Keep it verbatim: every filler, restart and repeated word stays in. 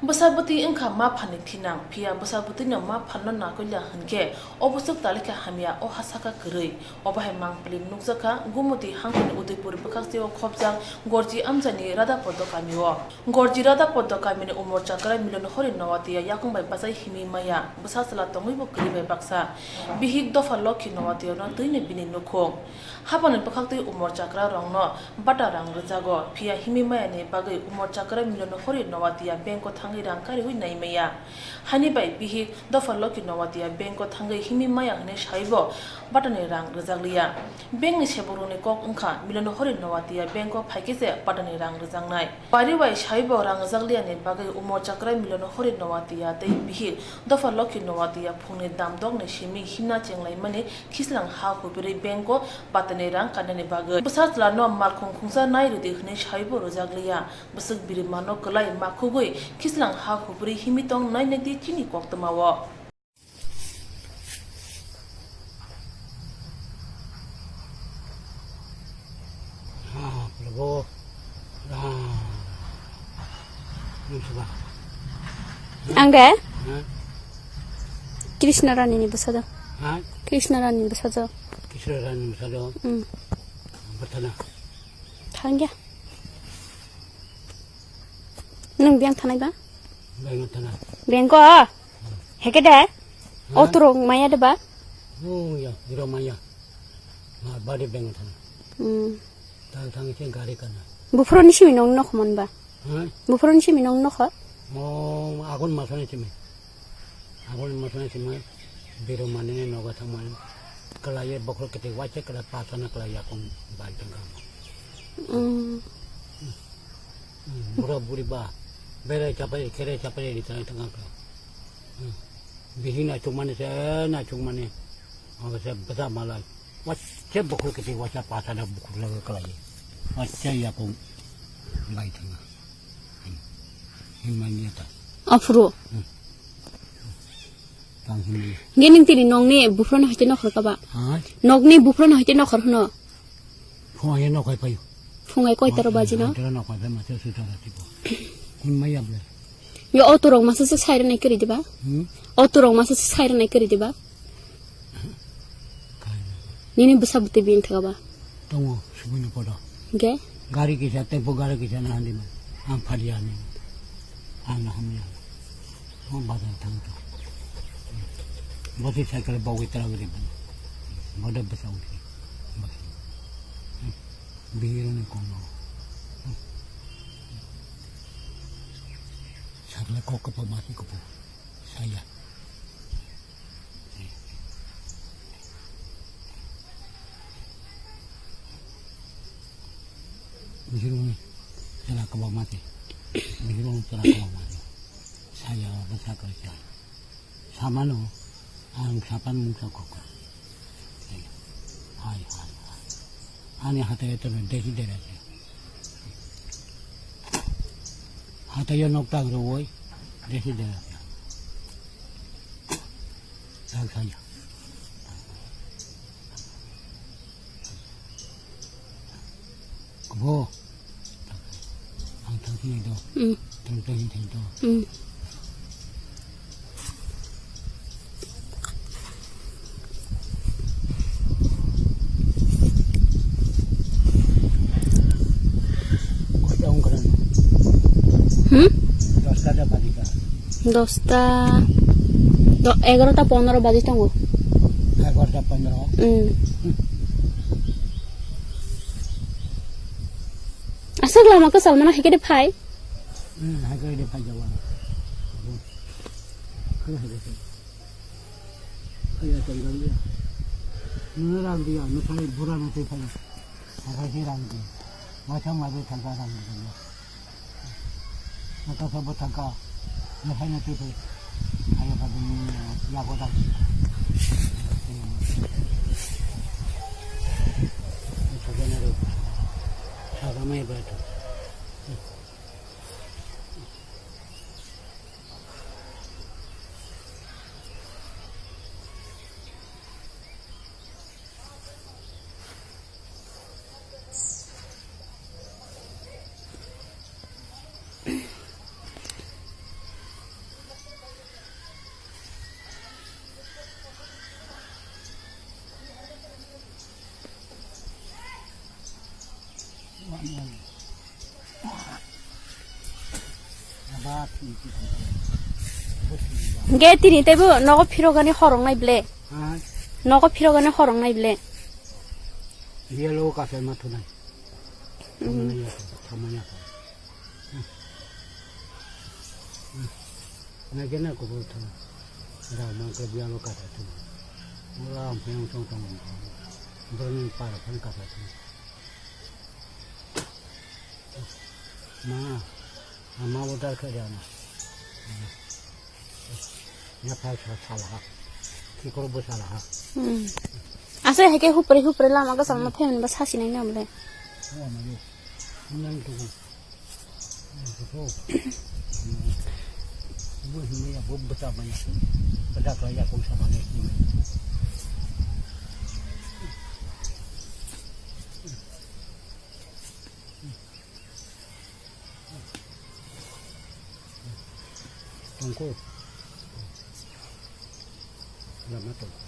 Bwsa bwtwi wngkha ma phalni thinang, phiya bwsa bwtwino ma phalno nakolia hwnkhe o bwswk talikha hamya, o ha sakha kwrwi. Obo hai mangpili nukjakha Gumoti hangkhoni Udaipur bwkhaksio khopjak Gorji amchaini Radha Poddo kamio. Gorji Radha Poddo kamini Umor Chakra Milan Hori Nowatia yakung bai bachai himwi maya, bwsa chwla tongwibo kwrwi bai baksa. Bihik dopha Lokhi Nowatiano twino bini nukhung. Habani bwkhaktwi Umor Chakra rokno bata rang rwjago, phiya himwi mayani bagwi Umor Chakra Milan Hori Nowatia bank o thangwi rang kariwi nai maya. Hani bai bihik dopha Lokhi Nowatia bank o thangwi himwi maya hwnwi saibo batani rang rwjakliya. Bank ni sebokrokni kok wngkha Milan Hori Nowatia bank o phaikhe se batani rang rwjaknai. Bari bai saibo rang rwjakliyani bagwi Umor Chakra Milan Hori Nowatia tei bihik dopha Lokhi Nowatia phungni damdokni simi himna chenglaimani khislang ha hupirwi bank o batani rang kanani bagwi. Bwsa chwlano malkhung khungsa nai rwdi hwnwi saibo rwjakliya. Bwswk birimano kwlai makhugwi khislang ha hupirwi himwi tong nai nai di chini koktwmao. Ha, Prabhu. Ram. Nung suba. Ang de? Ha? Krishna Rani ni bwsa do. Ha? Krishna Rani ni bwsa do. Krishna Rani ni bwsa do. Hmm. Bertana. Thangya. Nung biang thanai ba? Biang thanai. Biang ko? Heke de? Ha? Auto rok maya de ba? Oh ya, iro maya. Ma bari biang thanai. Hmm. Tang tang se gari kana. Buphro ni simi nong nok mon ba? Ha? Buphro ni simi nong nok? Mo agon masani simi. Agon masani simi. Biro mani ni noga thangmani. Kala ye bokhol kete wache kala pasana kala yakung bai tangka. Hmm. Bura buri ba, berai chapai, kere chapai ri tang tang ka. Bihik na chukmani se, na chukmani. Aba se bata malai. Wache bukhur kiti wacha pata da bukhur laga kalai. Wache ya ko bai thanga. Himani ta. Afro. Tang himani. Nge ning tini nong ni buphro no haite nokhor ka ba? Ha? Nog ni buphro no haite nokhor hwno. Phungai no kai payo. Phungai koi taro baji no? Tara no kai pai mate su tara tipo. Kun mai able. Yo auto rok masa se sai rwnai kari diba? Hmm? Auto rok masa se sai rwnai kari diba? Kai. Nini bwsa bwtwi bini thaka ba? Tongo subini podo. Ge? Gari kisa tempo gari kisa na handi ma. Ang phadi ani. Ang na hamya. Ang bazar thang to. Bosi cycle bogwi tara gari ban. Bodo bwsa uthi. Bihironi kono. Sakle kok kopo mati kopo. Saya. Bihironi tera kopo mati. Bihironi tera kopo mati. Saya bwsa koi sa. Samano ang sapan mungsa koko. Hai, hai, hai. Ani hatai to desi dera se. Hatai yo nok tag roi desi dera se. Tag saya. Kubo. Ang thang sini do. Hmm. Thang thang thang do. Hmm. Koi ta ong kran. Hmm? Dosta da bajika. Dosta. Do, egarota pondro baji tongo. Egarota pondro. Hmm. Hmm. Aswk lama kwchal mano, hai khe de phai. Hmm, hai khe de phai jawa. Khe hai de. Khe ya tong jang ya. Nuna rang dia, nuna phai bura nuna phai. Hai khe rang dia. Waisa ma de thang ka rang dia. Naka sabo thangka, nokhaino twiphai, kaya ba bini yago dang. Sajana ro, sagamai ba to. Hwnkhe tini teibo nogo phirogani horong nai ble. Ha? Nogo phirogani horong nai ble. Biyalo kasai ma thunai. Hmm. Thamani ya ko, thamani ya ko. Hmm. Hmm. Na gena ko bo thun. Rao ma ke biyalo kasai thun. Ora am phiyang chong chong. Bereng para phan kasai thun. Ma, ama bo dar khe jana. Ya phai sa sala ha. Ki koro bo sala ha. Hmm. Asa hai ke hupre hupre lama ka sama phe ba sasi nai nam le. Oh, ma yo. Nang tu. Nang tu. Bo hin ya bo bata ma ya. Bata ka ya ko sa ma ne. Tongko. Lama tong.